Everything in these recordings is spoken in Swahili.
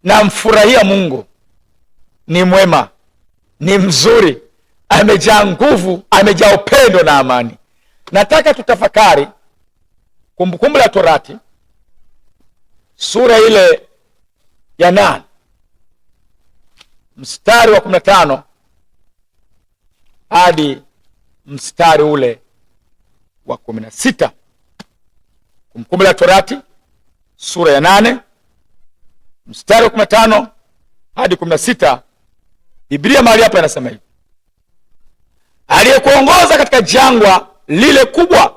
Namfurahia Mungu, ni mwema, ni mzuri, amejaa nguvu, amejaa upendo na amani. Nataka tutafakari Kumbukumbu la Torati sura ile ya 8 mstari wa 15 hadi mstari ule wa 16. Kumbukumbu la Torati sura ya 8 mstari wa 15 hadi 16. Biblia mahali hapa inasema hivi: aliyekuongoza katika jangwa lile kubwa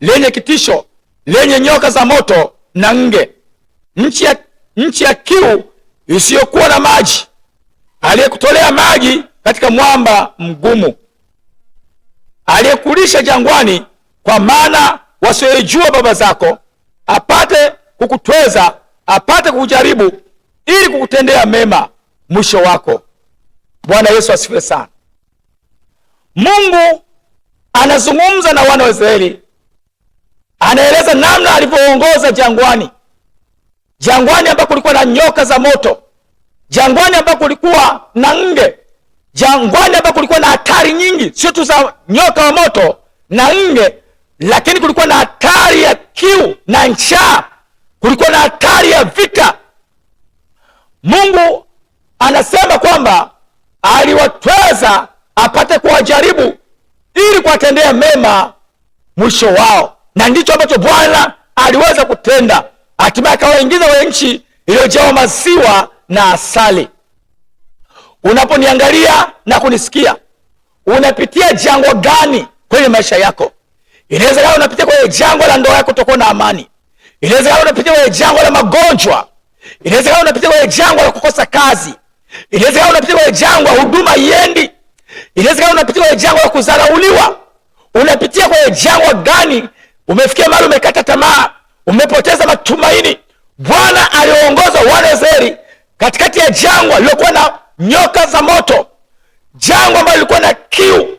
lenye kitisho, lenye nyoka za moto na nge, nchi ya kiu isiyokuwa na maji, aliyekutolea maji katika mwamba mgumu, aliyekulisha jangwani kwa maana wasioijua baba zako, apate kukutweza, apate kukujaribu, ili kukutendea mema mwisho wako. Bwana Yesu asifiwe sana. Mungu anazungumza na wana wa Israeli, anaeleza namna alivyoongoza jangwani, jangwani ambako kulikuwa na nyoka za moto, jangwani ambako kulikuwa na nge, jangwani ambako kulikuwa na hatari nyingi, sio tu za nyoka wa moto na nge, lakini kulikuwa na hatari ya kiu na njaa, kulikuwa na hatari ya vita. Mungu anasema kwamba aliwatweza apate kuwajaribu ili kuwatendea mema mwisho wao, na ndicho ambacho Bwana aliweza kutenda. Hatimaye akawaingiza kwenye nchi iliyojaa maziwa na asali. Unaponiangalia na kunisikia, unapitia jangwa gani kwenye maisha yako? Inawezekana unapitia kwenye jangwa la ndoa yako kutokuwa na amani. Inawezekana unapitia kwenye jangwa la magonjwa. Inawezekana unapitia kwenye jangwa la kukosa kazi. Inawezekana unapitia kwenye jangwa huduma iendi. Inawezekana unapitia kwenye jangwa la kudharauliwa. Unapitia kwenye jangwa gani? Umefikia mahali umekata tamaa, umepoteza matumaini. Bwana aliongoza wana wa Israeli katikati ya jangwa lililokuwa na nyoka za moto, jangwa ambalo lilikuwa na kiu,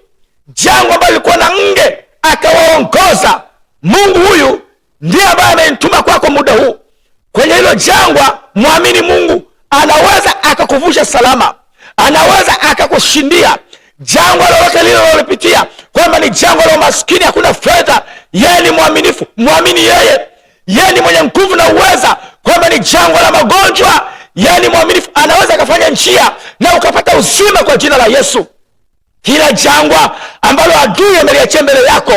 jangwa ambalo lilikuwa na nge, akawaongoza. Mungu huyu ndiye ambaye amenituma kwako muda huu. Kwenye hilo jangwa, mwamini Mungu, anaweza akakuvusha salama, anaweza akakushindia jangwa lolote lile unalopitia, kwamba ni jangwa la umaskini, hakuna fedha. Yeye ni mwaminifu, mwamini yeye. Yeye ni mwenye nguvu na uweza. Kwamba ni jangwa la magonjwa, yeye ni mwaminifu, anaweza akafanya njia na ukapata uzima kwa jina la Yesu. Kila jangwa ambalo adui ameliachia mbele yako,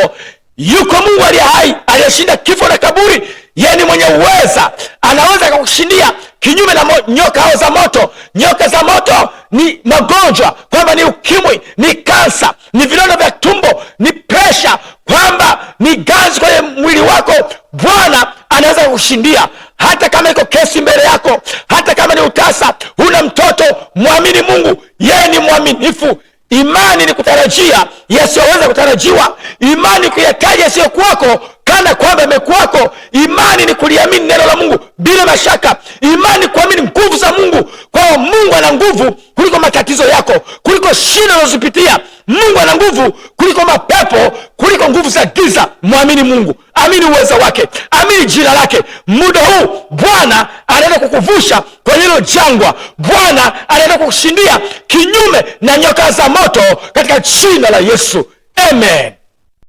yuko Mungu aliye hai, aliyeshinda kifo na kaburi. Yeye ni mwenye uweza, anaweza akakushindia kinyume na nyoka hao za moto. Nyoka za moto ni magonjwa, kwamba ni ukimwi, ni kansa, ni vidonda vya tumbo, ni presha, kwamba ni ganzi kwenye mwili wako. Bwana anaweza kukushindia, hata kama iko kesi mbele yako, hata kama ni utasa, huna mtoto. Mwamini Mungu, yeye ni mwaminifu. Imani ni kutarajia yasiyoweza kutarajiwa. Imani kuyataja yasiyokuwako kana kwamba imekuwako. Imani ni kuliamini neno la Mungu bila mashaka. Imani kuamini nguvu za Mungu, kwa Mungu ana nguvu kuliko matatizo yako, kuliko shida unazozipitia. Mungu ana nguvu kuliko mapepo, kuliko nguvu za giza. Mwamini Mungu, amini uwezo wake, amini jina lake. Muda huu Bwana anaenda kukuvusha kwenye hilo jangwa. Bwana anaenda kukushindia kinyume na nyoka za moto katika jina la Yesu. Amen.